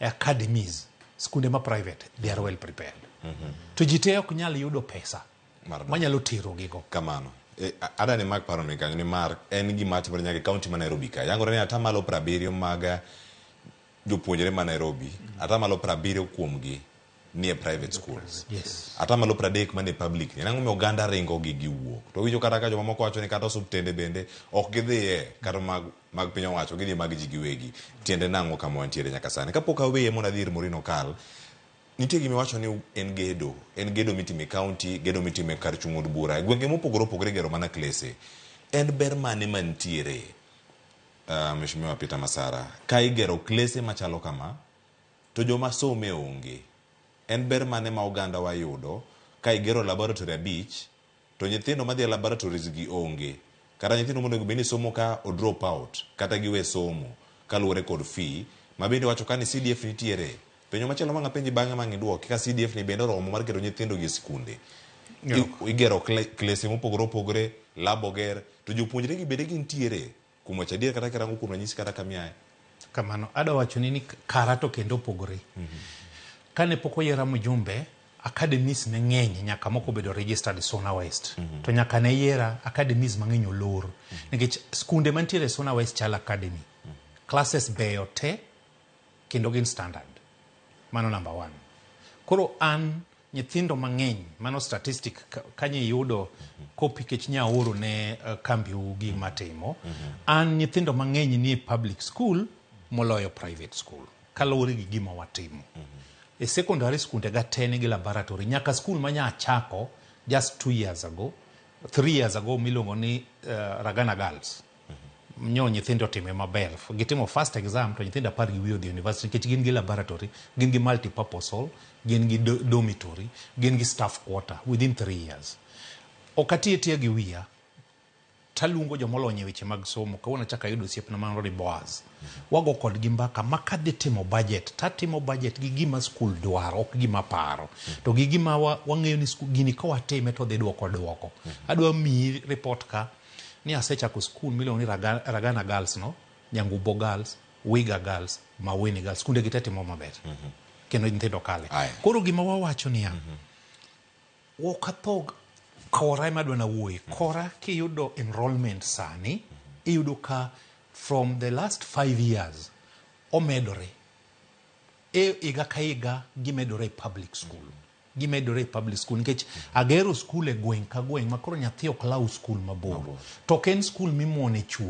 e academies, skunde ma private, they are well prepared. To ji te ok nyal yudo pesa Mar manyalo tero gigo. Kamano. E, adani mak paro ni kanyo nimar en gima timore nyaka e kaunti ma Nairobi ka. Yangore ni atamalo 70 mag jopuonjre ma Nairobi, atamalo 70 kuomgi nie private schools. Atamalo 30 manie public ni. Nang'o momiyo oganda ringo gi giwuok? To winjo kata ka jomamoko wacho ni kata osuptende bende ok gidhiye kata mag piny owacho, gidhi mag ji giwegi. Tiende nang'o kama wantiere nyaka sani? Kapok aweye mondo adhi ir Maureen Okal, nitie gima iwacho ni en gedo. En gedo mitimo e county, gedo mitimo e kar chung' od bura. E gwenge mopogore opogore igero mana klese. En ber mane mantiere, Mheshimiwa Peter Masara, ka igero klese machalo kama to joma some onge? En ber mane ma oganda wa yudo ka igero laboratory 5 to nyithindo madhi e laboratories gi onge? Kata nyithindo monego bed ni somo ka o drop out kata giwe somo kaluwore kod fee ma bende wacho ka ni CDF nitiere. Penjo machielo ma apenji bang'e ma iduoki ka CDF ni bende oromo mar keto nyithindo gi e sikunde. Igero klese mopogore opogore, lab oger, to jopuonjre gi bende gintiere kuom wacho adier kata kirango kuom ranyisi kata kamiaye. Kamano, adwa wacho ni kara to kendo opogore. Kane pok oyiera mjumbe, academies ne ng'eny nyaka moko obedo registered Suna West. To nyaka ne yiera, academies mang'eny olor. Nikech skunde mantiere Suna West chal academy. Classes beyo te kendo gin standard. Mano number 1. Koro an nyithindo mang'eny, mano statistic kanyo iyudo copy kech nyaoro ne kambi u gima timo. An nyithindo mang'eny nie public school moloyo private school kaluwore gi gima watimo. E secondary skunde ga te nigi laboratory nyaka school manya achako just 2 years ago, 3 years ago miluongo ni Ragana Girls. Nyo nyithindo otime maber. Gitimo first exam to nyithindo 10 gi wiye odhi university nikech gin gi laboratory, gin gi multi-purpose hall, gin gi dormitory, gin gi staff quarter within 3 years. Ok atiye tiya gi wiya, taluongo jomolony e weche mag somo. Kawuono achako ayudo osiepna moro ni Boaz. Wago kodgi mbaka ma kadhi timo budget, tatimo budget gi gima school dwaro, ok gima paro. To gi gima wang'eyo ni school, gini kawatime to dhi dwoko dwoko. Adwa miyi report ka ni asechako school miluongo ni Ragana Girls no, Nyangubo Girls, Wiga Girls, Maweni Girls. Skunde gi te timo maber. Kendo nyithindo kale. Koro gima wawacho niya, ok atho kora ema adwa nawuoye. Kora kiyudo enrollment sani, iyudo ka from the last 5 years omedore. E higa ka higa gimedore e public school. Gimedore e public school nikech agero school e gweng' ka gweng' ma koro nyathi ok law school mabor. To ok en school mimuone chuo.